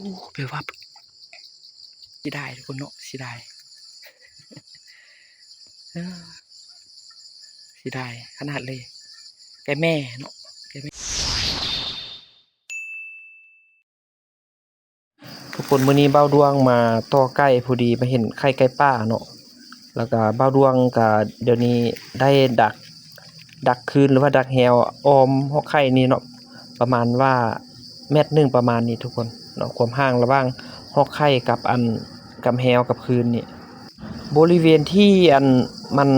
ໂອ້ ແບບວ່າ ເສຍດາຍທຸກຄົນເນາະ ເສຍດາຍ ເອີ ເສຍດາຍຂະໜາດເລີຍ ໄກ່ແມ່ເນາະ ໄກ່ແມ່. ທຸກຄົນ ມື້ນີ້ບ່າວດວງມາຕໍ່ໄກ່ ພໍດີມາເຫັນໄຂ່ໄກ່ປ່າເນາະ ແລ້ວກະບ່າວດວງກະດຽວນີ້ໄດ້ດັກ ດັກຄືນ ຫຼືວ່າດັກແຮ້ວອ້ອມຮອກໄຂ່ນີ້ເນາະ ປະມານວ່າແມັດໜຶ່ງປະມານນີ້ທຸກຄົນເນາະ ຄວາມຫ່າງລະຫວ່າງຮອກໄຂ່ກັບອັນ ກັບແຮ້ວກັບຄືນນີ້. ບໍລິເວນທີ່ອັນ ມັນ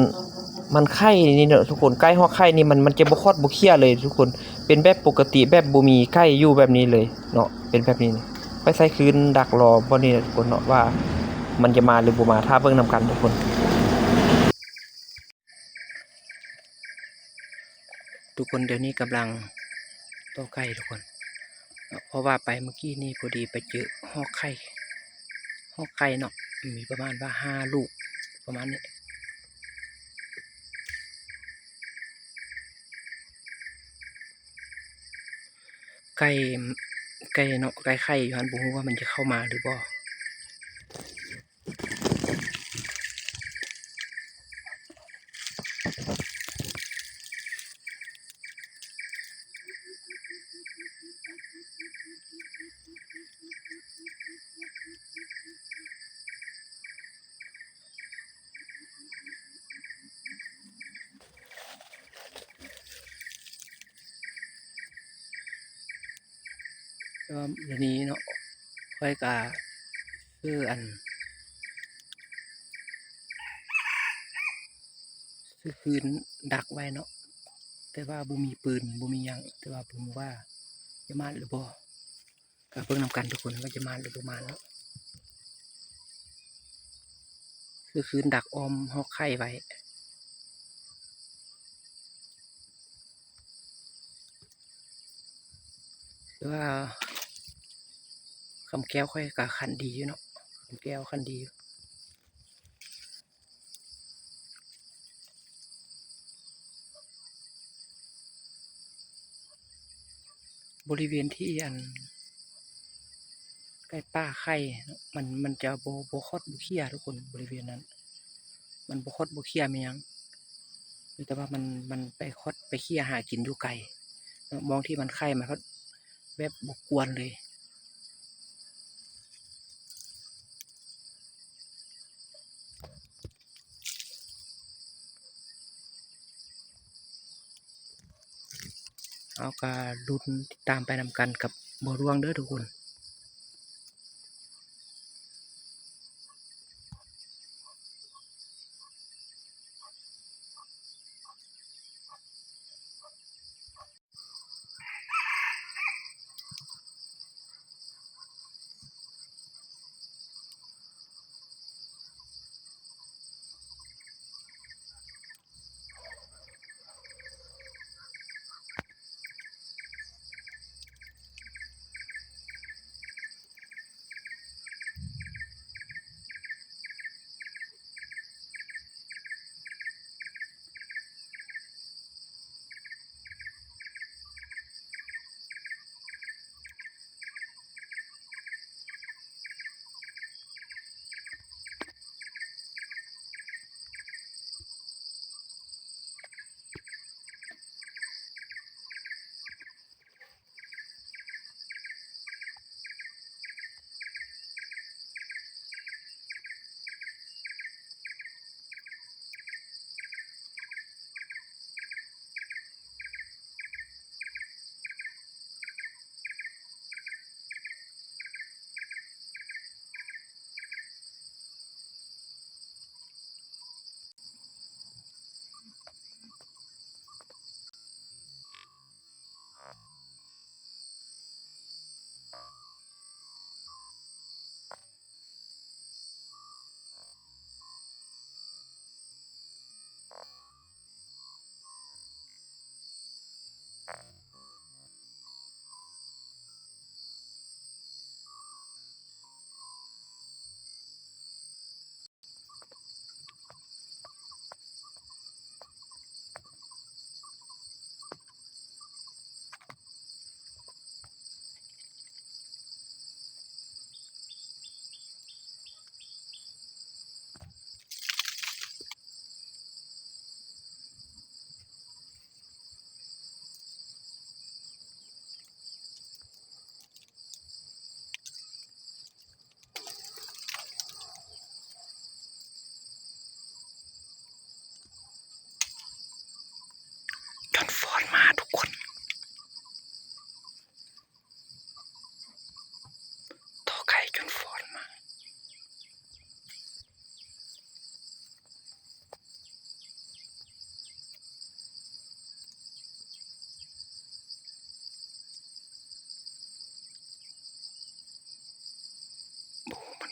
ມັນໄຂ່ນີ້ເນາະທຸກຄົນ ໃກ້ຮອກໄຂ່ນີ້ ມັນ ມັນຈະບໍ່ຄອດບໍ່ເຄຍເລີຍທຸກຄົນ ເປັນແບບປົກກະຕິ ແບບບໍ່ມີໄກ່ຢູ່ແບບນີ້ເລີຍເນາະ ເປັນແບບນີ້ ໄປໃສ່ຄືນດັກລໍບ່ອນນີ້ແຫຼະທຸກຄົນເນາະ ວ່າມັນຈະມາຫຼືບໍ່ມາ ຖ້າເບິ່ງນຳກັນທຸກຄົນ. ທຸກຄົນ ດຽວນີ້ກຳລັງຕໍ່ໄກ່ທຸກຄົນ ເພາະວ່າໄປມື້ກີ້ນີ້ພໍດີໄປເຈີຮອກໄຂ່ ຮອກໄຂ່ເນາະ ມີປະມານວ່າຫ້າລູກ ປະມານນີ້ ໄກ່ ໄກ່ເນາະ ໄກ່ໄຂ່ຢູ່ຫັ້ນ ບໍ່ຮູ້ວ່າມັນຈະເຂົ້າມາຫຼືບໍ່. ແຕ່ວ່າດຽວນີ້ເນາະ ຂ້ອຍກະຊື້ອັນ ຊື້ຄືນດັກໄວ້ເນາະ ແຕ່ວ່າບໍ່ມີປືນ ບໍ່ມີຫຍັງ ແຕ່ວ່າບໍ່ຮູ້ວ່າຈະມານຫຼືບໍ່ ກະເບິ່ງນຳກັນທຸກຄົນວ່າຈະມານຫຼືບໍ່ມານເນາະ ຄືຄືນດັກອ້ອມຮອກໄຂ່ໄວ້ ແຕ່ວ່າຄຳແກ້ວຂ້ອຍກະຂັນດີຢູ່ເນາະ ຄຳແກ້ວຂັນດີຢູ່. ບໍລິເວນທີ່ອັນໃກ້ປ່າໄຂ່ ມັນ ມັນຈະບໍ່ ບໍ່ຄອດບໍ່ເຄຍທຸກຄົນ ບໍລິເວນນັ້ນ ມັນບໍ່ຄອດບໍ່ເຄຍແມ່ນຫຍັງ ມີແຕ່ວ່າມັນ ມັນໄປຄອດໄປເຄຍຫາກິນຢູ່ໄກເນາະ ໝ່ອງທີ່ມັນໄຂ່ມັນພັດແບບບໍ່ກວນເລີຍ. ເຮົາກະລຸ້ນຕິດຕາມໄປນຳກັນກັບບໍ່ລ່ວງເດີທຸກຄົນ. ເ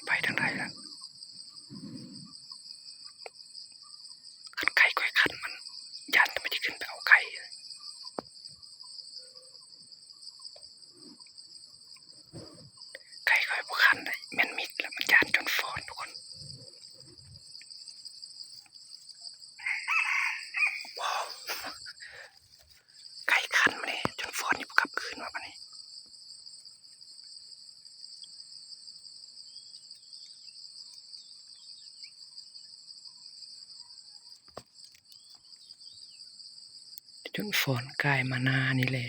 ໄປທາງໃດລະ? ຄັນໄກ່ຂ້ອຍຄັນມັນຢ້ານ ແຕ່ມັນຊິຂຶ້ນໄປເອົາໄຂ່. ໄກ່ຂ້ອຍບໍ່ຄັນໃດ ແມ່ນມິດລະ ມັນຢ້ານຈົນຟ້ອນທຸກຄົນ. ວ້າວ ໄກ່ຄັນມານີ້ ຈົນຟ້ອນນີ້ບໍ່ກັບຄືນວ່າບາດນີ້. ຈົນຟ້ອນກາຍມາໜ້ານີ້ແຫຼະ.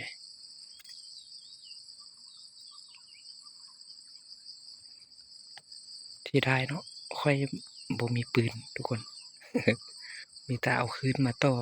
ເສຍດາຍເນາະ ຂ້ອຍບໍ່ມີປືນທຸກຄົນ ມີແຕ່ເອົາຄືນມາຕໍ່.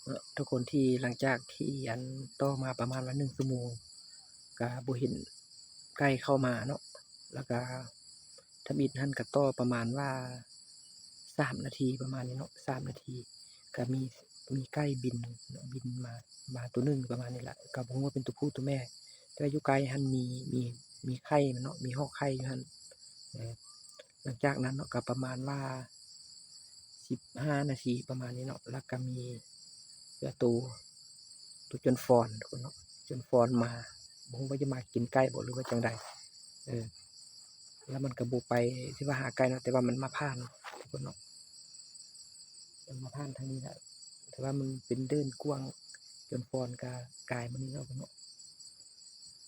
ເນາະ ທຸກຄົນ ທີ່ຫຼັງຈາກທີ່ອັນຕໍ່ມາປະມານວ່າໜຶ່ງຊົ່ວໂມງ ກະບໍ່ເຫັນໄກ່ເຂົ້າມາເນາະ ແລ້ວກະທຳອິດຫັ້ນກະຕໍ່ປະມານວ່າສາມນາທີປະມານນີ້ເນາະ ສາມນາທີ ກະມີ ມີໄກ່ບິນເນາະ ບິນມາ ມາໂຕໜຶ່ງປະມານນີ້ລະ ກະບໍ່ຮູ້ວ່າເປັນໂຕຜູ້ໂຕແມ່ ແຕ່ວ່າຢູ່ໃກ້ຫັ້ນມີ ມີ ມີໄຂ່ມັນເນາະ ມີຮອກໄຂ່ຢູ່ຫັ້ນ. ເອີ ຫຼັງຈາກນັ້ນເນາະ ກໍປະມານວ່າສິບຫ້ານາທີປະມານນີ້ເນາະ ແລ້ວກໍມີເສືອໂຕ ໂຕຈົນຟອນເນາະ ຈົນຟອນມາ ບໍ່ຮູ້ວ່າຈະມາກິນໄກ່ບໍ່ ຫຼືວ່າຈັ່ງໃດ ເອີ ແລ້ວມັນກໍບໍ່ໄປທີ່ວ່າຫາໄກ່ເນາະ ແຕ່ວ່າມັນມາຜ່ານເນາະ ມັນມາຜ່ານທາງນີ້ແຫຼະ ແຕ່ວ່າມັນເປັນເດີ່ນກວ້າງ ຈົນຟອນກໍກາຍມານີ້ເນາະ ເນາະ.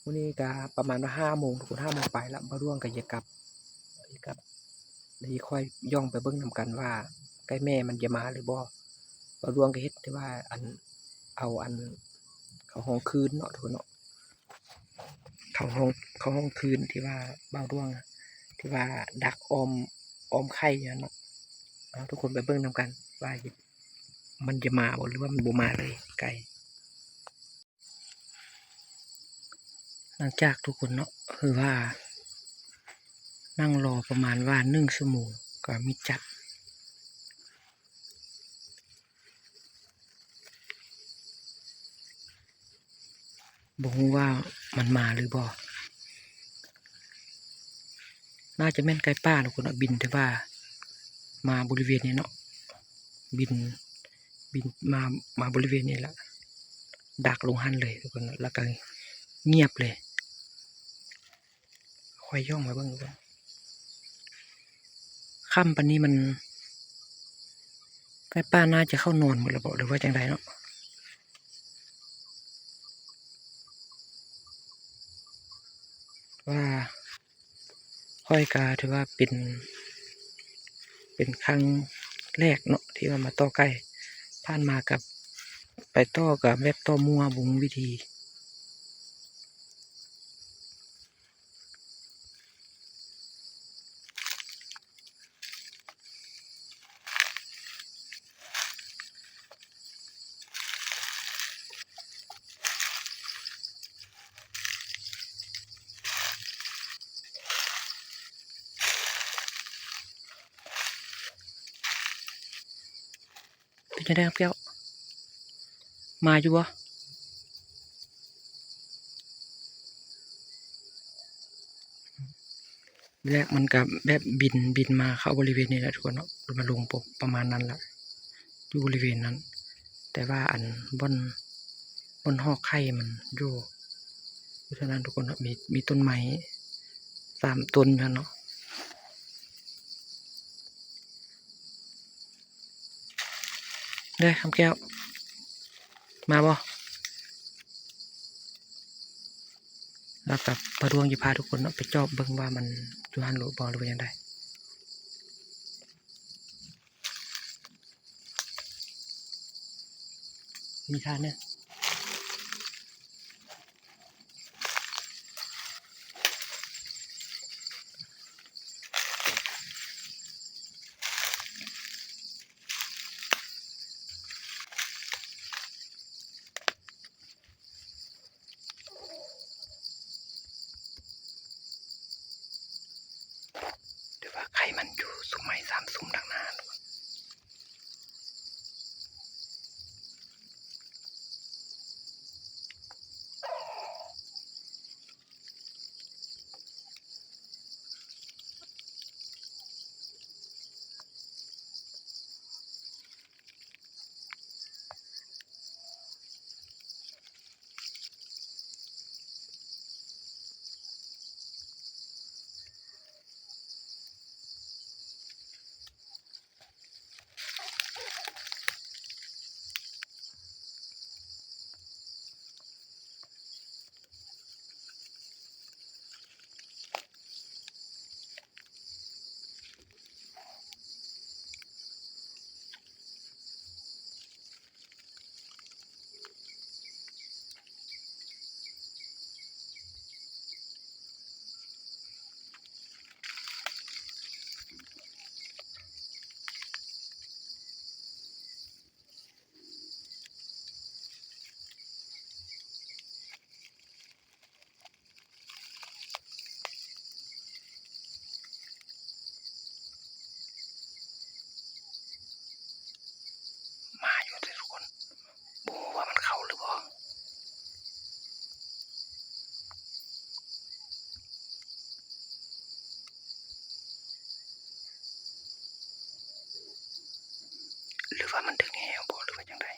ມື້ນີ້ກະປະມານວ່າຫ້າໂມງ ທຸກຄົນ ຫ້າໂມງປາຍລະ ບ່າວດວງກະຢາກກັບ ຢາກກັບ ແລ້ວຊິຄ່ອຍຍ່ອງໄປເບິ່ງນຳກັນວ່າໄກ່ແມ່ມັນຈະມາຫຼືບໍ່. ບ່າວດວງກະເຮັດທີ່ວ່າ ອັນ ເອົາ ອັນ ເຂົ້າຫ້ອງຄືນເນາະ ທຸກຄົນເນາະ ເຂົ້າຫ້ອງ ເຂົ້າຫ້ອງຄືນທີ່ວ່າບ່າວດວງ ທີ່ວ່າດັກອ້ອມ ອ້ອມໄຂ່ຫັ້ນເນາະ. ເອົາ ທຸກຄົນໄປເບິ່ງນຳກັນວ່າ ມັນຈະມາບໍ່ ຫຼືວ່າມັນບໍ່ມາເລີຍໄກ່. ຫຼັງຈາກທຸກຄົນເນາະ ຄືວ່ານັ່ງລໍປະມານວ່າໜຶ່ງຊົ່ວໂມງ ກໍມີຈັດ ບໍ່ຮູ້ວ່າມັນມາຫຼືບໍ່ ໜ້າຈະແມ່ນໄກ່ປ່າທຸກຄົນເນາະ ບິນ ແຕ່ວ່າມາບໍລິເວນນີ້ເນາະ ບິນ ບິນມາ ມາບໍລິເວນນີ້ລະ ດັກລົງຫັ້ນເລີຍທຸກຄົນເນາະ ແລ້ວກໍງຽບເລີຍ. ຂ້ອຍຍ່ອງມາເບິ່ງກ່ອນ ຄ່ຳປານນີ້ມັນ ໄກ່ປ່າໜ້າຈະເຂົ້ານອນໝົດແລ້ວບໍ ຫຼືວ່າຈັ່ງໃດເນາະ ວ່າ ຂ້ອຍກະຖືວ່າເປັນ ເປັນຄັ້ງແລກເນາະ ທີ່ວ່າມາຕໍ່ໄກ່ ຜ່ານມາກະໄປຕໍ່ກະແບບຕໍ່ມົ້ວ ບໍ່ຮູ້ວິທີ. ເປັນຈັ່ງໃດຄຳແກ້ວ ມາຢູ່ບໍ່? ແລກມັນກະແບບບິນ ບິນມາເຂົ້າບໍລິເວນນີ້ແຫຼະທຸກຄົນເນາະ ມາລົງປະ ປະມານນັ້ນລະ ຢູ່ບໍລິເວນນັ້ນ ແຕ່ວ່າອັນບ່ອນ ບ່ອນຮອກໄຂ່ມັນຢູ່ ຢູ່ເທົ່ານັ້ນທຸກຄົນເນາະ ມີ ມີຕົ້ນໄມ້ສາມຕົ້ນຫັ້ນເນາະ. ເດ້ ຄຳແກ້ວ ມາບໍ່? ແລ້ວກໍພໍ່ດວງຈະພາທຸກຄົນເນາະ ໄປຈອບເບິ່ງວ່າມັນຢູ່ຫັ້ນໂລດບໍ່ ຫຼືວ່າຈັ່ງໃດ. ມີທ່ານະ. ແຕ່ວ່າໄຂ່ມັນຢູ່ຊຸມໄມ້ສາມຊຸມທາງໜ້າ. ມາຢູ່ເດ້ທຸກຄົນ ບໍ່ຮູ້ວ່າມັນເຂົ້າຫຼືບໍ່. ຫຼືວ່າມັນຖືກແຫວບໍ່ ຫຼືວ່າຈັ່ງໃດ?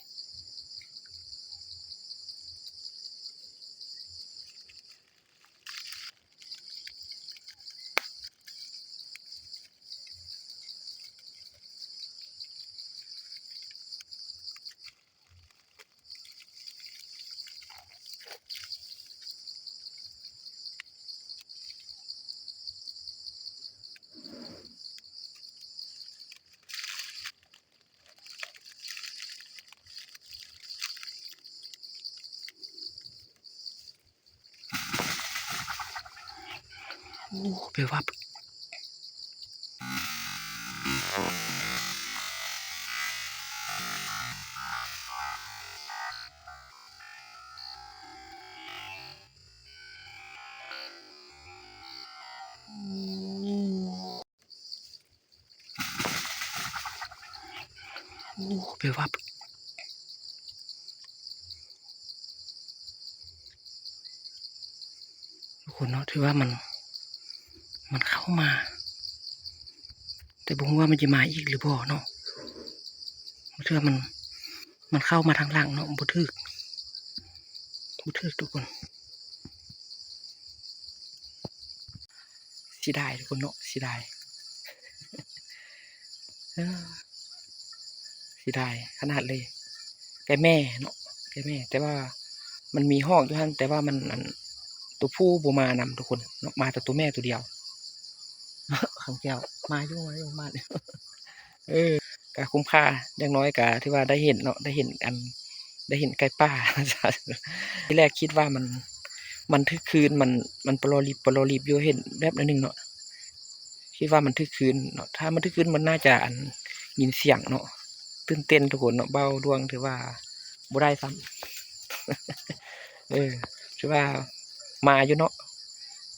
ໂອ້ ແປວ່າ ໂອ້ ແປວ່າ ທຸກຄົນເນາະ ຖືວ່າມັນ ມັນເຂົ້າມາ ແຕ່ບໍ່ຮູ້ວ່າມັນຈະມາອີກຫຼືບໍ່ເນາະ ເທື່ອມັນ ມັນເຂົ້າມາທາງຫຼັງເນາະ ບໍ່ຖືກ ບໍ່ຖືກທຸກຄົນ. ເສຍດາຍທຸກຄົນເນາະ ເສຍດາຍ ເອີ ເສຍດາຍຂະໜາດເລີຍ ໄກ່ແມ່ເນາະ ໄກ່ແມ່ ແຕ່ວ່າມັນມີຮອກຢູ່ຫັ້ນ ແຕ່ວ່າມັນ ອັນ ໂຕຜູ້ບໍ່ມານຳທຸກຄົນເນາະ ມາແຕ່ໂຕແມ່ໂຕດຽວ ຄຳແກ້ວ ມາຢູ່ ມາຢູ່ ມາ ເອີ ກະຄຸ້ມຄ່າ ຢ່າງໜ້ອຍກະຖືວ່າໄດ້ເຫັນເນາະ ໄດ້ເຫັນອັນ ໄດ້ເຫັນໄກ່ປ່າ ທີແລກຄິດວ່າມັນ ມັນຖືກຄືນ ມັນ ມັນປະລໍລິບ ປະລໍລິບຢູ່ ເຫັນແວບໜ້ອຍໜຶ່ງເນາະ ຄິດວ່າມັນຖືກຄືນເນາະ ຖ້າມັນຖືກຄືນມັນໜ້າຈະ ອັນ ຍິນສຽງເນາະ ຕື່ນເຕັ້ນທຸກຄົນເນາະ ເບົາດວງຖືວ່າບໍ່ໄດ້ຊ້ຳ ເອີ ຖືວ່າມາຢູ່ເນາະ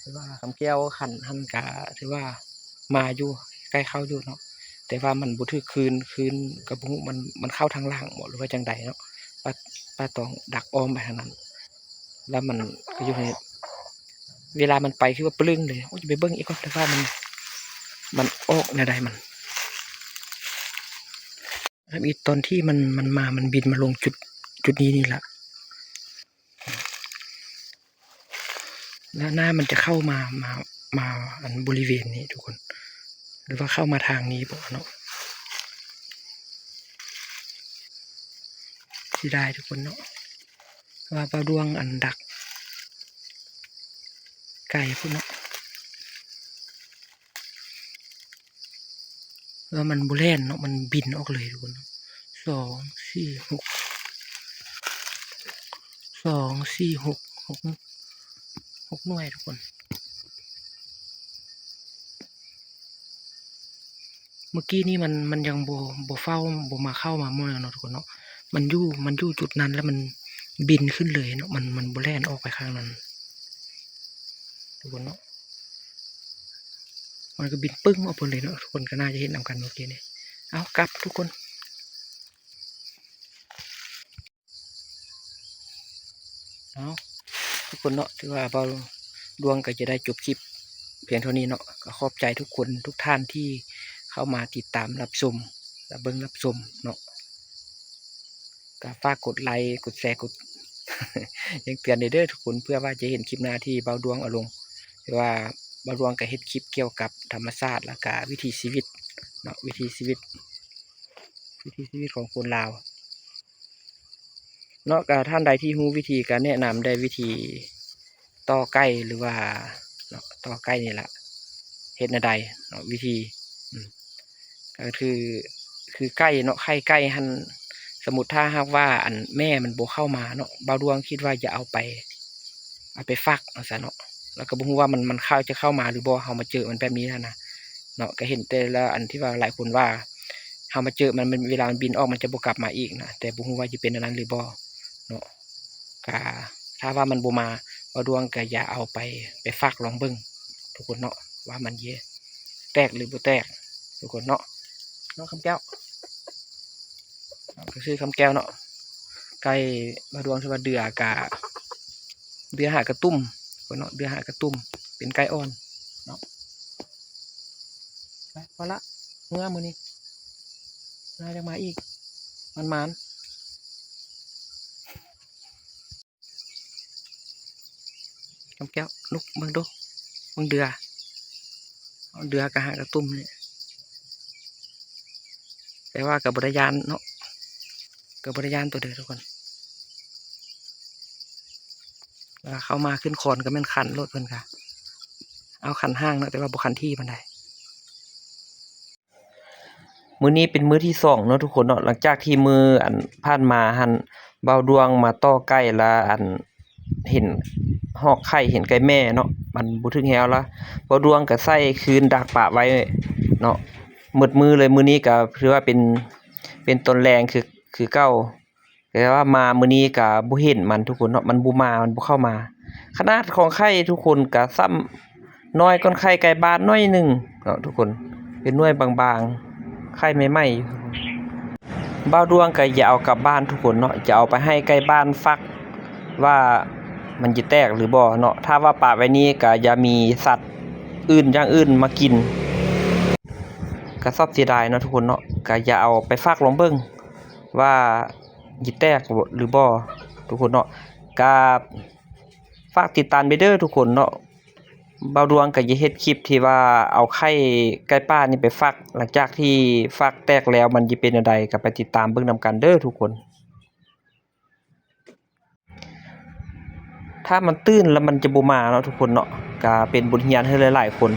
ຖືວ່າຄຳແກ້ວຂັນຫັ້ນກະຖືວ່າມາຢູ່ ໃກ້ເຂົ້າຢູ່ເນາະ ແຕ່ວ່າມັນບໍ່ຖືກຄືນ ຄືນກະບໍ່ຮູ້ ມັນ ມັນເຂົ້າທາງຫຼັງບໍ ຫຼືວ່າຈັ່ງໃດເນາະ ປາ ປາຕອງດັກອ້ອມໄປທາງນັ້ນ ແລ້ວມັນກະຢູ່ໃນ ເວລາມັນໄປຄືວ່າປຶ້ງເລີຍ ໂອ້ຍ ຈະໄປເບິ່ງອີກກ່ອນ ແຕ່ວ່າມັນ ມັນອອກແນວໃດມັນ ທຳອິດຕອນທີ່ມັນ ມັນມາ ມັນບິນມາລົງຈຸດ ຈຸດນີ້ນີ້ລະ ແລ້ວນ້ຳມັນຈະເຂົ້າມາ ມາ ມາ ອັນ ບໍລິເວນນີ້ທຸກຄົນ ຫຼືວ່າເຂົ້າມາທາງນີ້ບໍເນາະ ເສຍດາຍທຸກຄົນເນາະ ວ່າເບົາດວງ ອັນ ດັກໄກພຸ້ນເນາະ. ແລ້ວມັນບໍ່ແລ່ນເນາະ ມັນບິນອອກເລີຍທຸກຄົນເນາະ ສອງ ສີ່ ຫົກ ສອງ ສີ່ ຫົກ ຫົກ ຫົກໜ່ວຍທຸກຄົນ. ເມື່ອກີ້ນີ້ມັນ ມັນຍັງບໍ່ ບໍ່ເຝົ້າ ບໍ່ມາເຂົ້າມາໝ້ອຍເນາະທຸກຄົນເນາະ. ມັນຢູ່ ມັນຢູ່ຈຸດນັ້ນ ແລ້ວມັນບິນຂຶ້ນເລີຍເນາະ. ມັນ ມັນບໍ່ແລ່ນອອກໄປຂ້າງນັ້ນທຸກຄົນເນາະ. ມັນກໍບິນປຶ້ງອອກໄປເລີຍເນາະ. ທຸກຄົນກໍໜ້າຈະເຫັນນຳກັນເມື່ອກີ້ນີ້. ເອົາ ກັບທຸກຄົນ. ເອົາ ທຸກຄົນເນາະ, ຖືວ່າບ່າວດວງກໍຈະໄດ້ຈົບຄລິບພຽງເທົ່ານີ້ເນາະ. ກໍຂອບໃຈທຸກຄົນທຸກທ່ານທີ່ເຂົ້າມາຕິດຕາມຮັບຊົມ ແລະ ເບິ່ງຮັບຊົມເນາະ. ກໍຝາກກົດໄລ ກົດແຊ ກົດ ແຈ້ງເຕືອນແດ່ເດີທຸກຄົນ ເພື່ອວ່າຈະເຫັນຄລິບໜ້າທີ່ບ່າວດວງເອົາລົງ. ແຕ່ວ່າບ່າວດວງກໍເຮັດຄລິບກ່ຽວກັບທຳມະຊາດ ແລ້ວກໍວິຖີຊີວິດເນາະ, ວິຖີຊີວິດ ວິຖີຊີວິດຂອງຄົນລາວເນາະ. ກໍທ່ານໃດທີ່ຮູ້ວິທີ ກໍແນະນຳໄດ້ວິທີຕໍ່ໄກ່ ຫຼືວ່າເນາະ ຕໍ່ໄກ່ນີ້ລະ ເຮັດແນວໃດເນາະ ວິທີ ອືມ ກໍຄື ຄືໄກ່ເນາະ ໄຂ່ໄກ່ຫັ້ນ ສົມມຸດຖ້າຫາກວ່າ ອັນ ແມ່ມັນບໍ່ເຂົ້າມາເນາະ ບ່າວດວງຄິດວ່າຈະເອົາໄປ ເອົາໄປຟັກວ່າຊັ້ນເນາະ. ແລ້ວກໍບໍ່ຮູ້ວ່າມັນ ມັນເຂົ້າ ຈະເຂົ້າມາຫຼືບໍ່ ເຮົາມາເຈີມັນແບບນີ້ຫັ້ນນະເນາະ. ກໍເຫັນແຕ່ລະອັນທີ່ວ່າຫຼາຍຄົນວ່າ ເຮົາມາເຈີມັນ ມັນ ເວລາມັນບິນອອກ ມັນຈະບໍ່ກັບມາອີກນະ, ແຕ່ບໍ່ຮູ້ວ່າຈະເປັນອັນນັ້ນຫຼືບໍ່ເນາະ. ກະຖ້າວ່າມັນບໍ່ມາ ບ່າວດວງກະຢາກເອົາໄປ ໄປຟັກລອງເບິ່ງທຸກຄົນເນາະ ວ່າມັນຈະແຕກຫຼືບໍ່ແຕກທຸກຄົນເນາະ. ເນາະ ຄຳແກ້ວ ກໍຊື່ຄຳແກ້ວເນາະ. ໄກ່ບ່າວດວງ ຖືວ່າເດືອກະ ເດືອຫາກະຕຸ້ມເນາະ, ເດືອຫາກະຕຸ້ມ ເປັນໄກ່ອ່ອນເນາະ. ໄປ ພໍລະ ເມືອມື້ນີ້ ໜ້າຈະມາອີກ ໝານໆ. ຄຳແກ້ວ ລຸກເບິ່ງດູ ເບິ່ງເດືອ ເດືອກະຫາກະຕຸ້ມນີ້ ແຕ່ວ່າກະບໍ່ໄດ້ຢ້ານເນາະ, ກະບໍ່ໄດ້ຢ້ານໂຕເດີທຸກຄົນ. ເຂົ້າມາຂຶ້ນຄອນກະແມ່ນຂັນໂລດ ເພິ່ນກະເອົາຂັນຫ່າງເນາະ ແຕ່ວ່າບໍ່ຂັນຖີ່ປານໃດ. ມື້ນີ້ເປັນມື້ທີສອງເນາະທຸກຄົນເນາະ, ຫຼັງຈາກທີ່ມື້ອັນຜ່ານມາຫັ້ນ ບ່າວດວງມາຕໍ່ໄກ່ລະ ອັນ ເຫັນຮອກໄຂ່ ເຫັນໄກ່ແມ່ເນາະ ມັນບໍ່ຖືກແຮວລະ ບ່າວດວງກະໃສ່ຄືນດາກປະໄວ້ເນາະ ໝົດມື້ເລີຍ. ມື້ນີ້ກະຖືວ່າເປັນ ເປັນຕອນແລງຄື ຄືເກົ່າ. ແຕ່ວ່າມາມື້ນີ້ກະບໍ່ເຫັນມັນທຸກຄົນເນາະ, ມັນບໍ່ມາ ມັນບໍ່ເຂົ້າມາ. ຂະໜາດຂອງໄຂ່ທຸກຄົນກະຊ້ຳນ້ອຍກວ່າໄຂ່ໄກ່ບ້ານໜ້ອຍໜຶ່ງເນາະທຸກຄົນ, ເປັນໜ່ວຍບາງໆ ໄຂ່ໃໝ່ໆຢູ່. ບ່າວດວງກະຢາກເອົາກັບບ້ານທຸກຄົນເນາະ, ຈະເອົາໄປໃຫ້ໄກ່ບ້ານຟັກວ່າມັນຈະແຕກຫຼືບໍ່ເນາະ. ຖ້າວ່າປະໄວ້ນີ້ກະຈະມີສັດອື່ນຢ່າງອື່ນມາກິນ, ກະຊອບເສຍດາຍເນາະທຸກຄົນເນາະ, ກະຢາກເອົາໄປຟັກລອງເບິ່ງ ວ່າຊິແຕກຫຼືບໍ່ທຸກຄົນເນາະ. ກະຝາກຕິດຕາມໄດ້ເດີທຸກຄົນເນາະ, ບ່າວດວງກະຈະເຮັດຄລິບທີ່ວ່າເອົາໄຂ່ໄກ່ປ່ານີ້ໄປຟັກ, ຫຼັງຈາກທີ່ຟັກແຕກແລ້ວມັນຊິເປັນແນວໃດ ກະໄປຕິດຕາມເບິ່ງນຳກັນເດີທຸກຄົນ. ຖ້າມັນຕື່ນແລ້ວມັນຈະບໍ່ມາເນາະທຸກຄົນເນາະ, ກະເປັນບົດຮຽນໃຫ້ຫຼາຍໆຄົນ.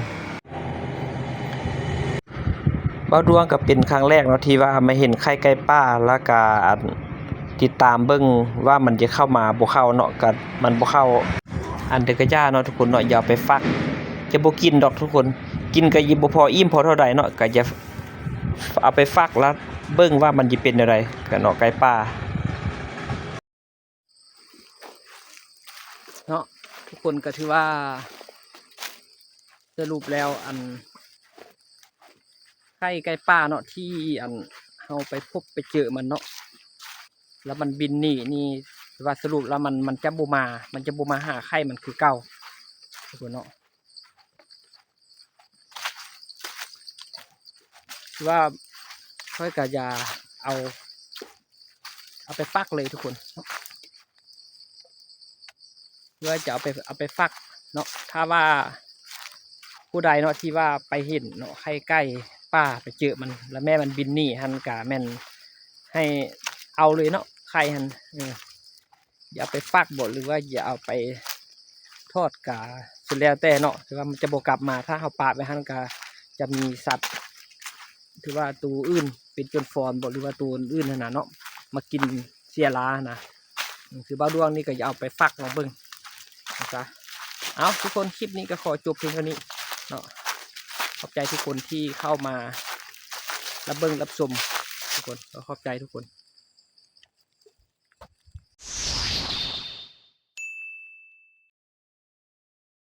ບ່າວດວງກະເປັນຄັ້ງແລກເນາະທີ່ວ່າມາເຫັນໄຂ່ໄກ່ປ່າ ແລ້ວກະ ອັນ ຕິດຕາມເບິ່ງວ່າມັນຈະເຂົ້າມາບໍ່ເຂົ້າເນາະ, ກະມັນບໍ່ເຂົ້າ ອັນໃດກະຢ່າເນາະທຸກຄົນເນາະ, ຢ່າເອົາໄປຟັກ ຈະບໍ່ກິນດອກທຸກຄົນ, ກິນກະບໍ່ພໍອີ່ມພໍເທົ່າໃດເນາະ, ກະຢ່າເອົາໄປຟັກ ແລ້ວເບິ່ງວ່າມັນຈະເປັນແນວໃດກະເນາະ ໄກ່ປ່າ. ເນາະ ທຸກຄົນກະຖືວ່າສະຫຼຸບແລ້ວ ອັນ ໄຂ່ໄກ່ປ່າເນາະ ທີ່ ອັນ ເຮົາໄປພົບໄປເຈີມັນເນາະ ແລ້ວມັນບິນໜີນີ້ ຖືວ່າສະຫຼຸບແລ້ວມັນ ມັນຈະບໍ່ມາ ມັນຈະບໍ່ມາຫາໄຂ່ມັນຄືເກົ່າ ທຸກຄົນເນາະ. ຄືວ່າຂ້ອຍກະຢາກເອົາ ເອົາໄປຟັກເລີຍທຸກຄົນ, ຄືວ່າຈະເອົາໄປ ເອົາໄປຟັກເນາະ. ຖ້າວ່າຜູ້ໃດເນາະທີ່ວ່າໄປເຫັນເນາະ ໄຂ່ໄກ່ປ່າໄປເຈີມັນ ແລ້ວແມ່ມັນບິນໜີຫັ້ນ ກະແມ່ນໃຫ້ເອົາເລີຍເນາະ ໄຂ່ຫັ້ນ ເອີ ຈະເອົາໄປຟັກບໍ ຫຼືວ່າຈະເອົາໄປທອດກະສຸດແລ້ວແຕ່ເນາະ, ແຕ່ວ່າມັນຈະບໍ່ກັບມາ. ຖ້າເຮົາປະໄວ້ຫັ້ນກະຈະມີສັດ ຖືວ່າໂຕອື່ນເປັນໂຈນຟອນບໍ ຫຼືວ່າໂຕອື່ນຫັ້ນນະເນາະ ມາກິນເສຍລາຫັ້ນນະ. ອືມ ຄືບ່າວດວງນີ້ກໍຢາກເອົາໄປຝາກລອງເບິ່ງນະ. ເອົາ ທຸກຄົນ ຄລິບນີ້ກໍຂໍຈົບພຽງເທົ່ານີ້ເນາະ. ຂອບໃຈທຸກຄົນທີ່ເຂົ້າມາຮັບເບິ່ງຮັບຊົມ ທຸກຄົນ ກໍຂອບໃຈທຸກຄົນ.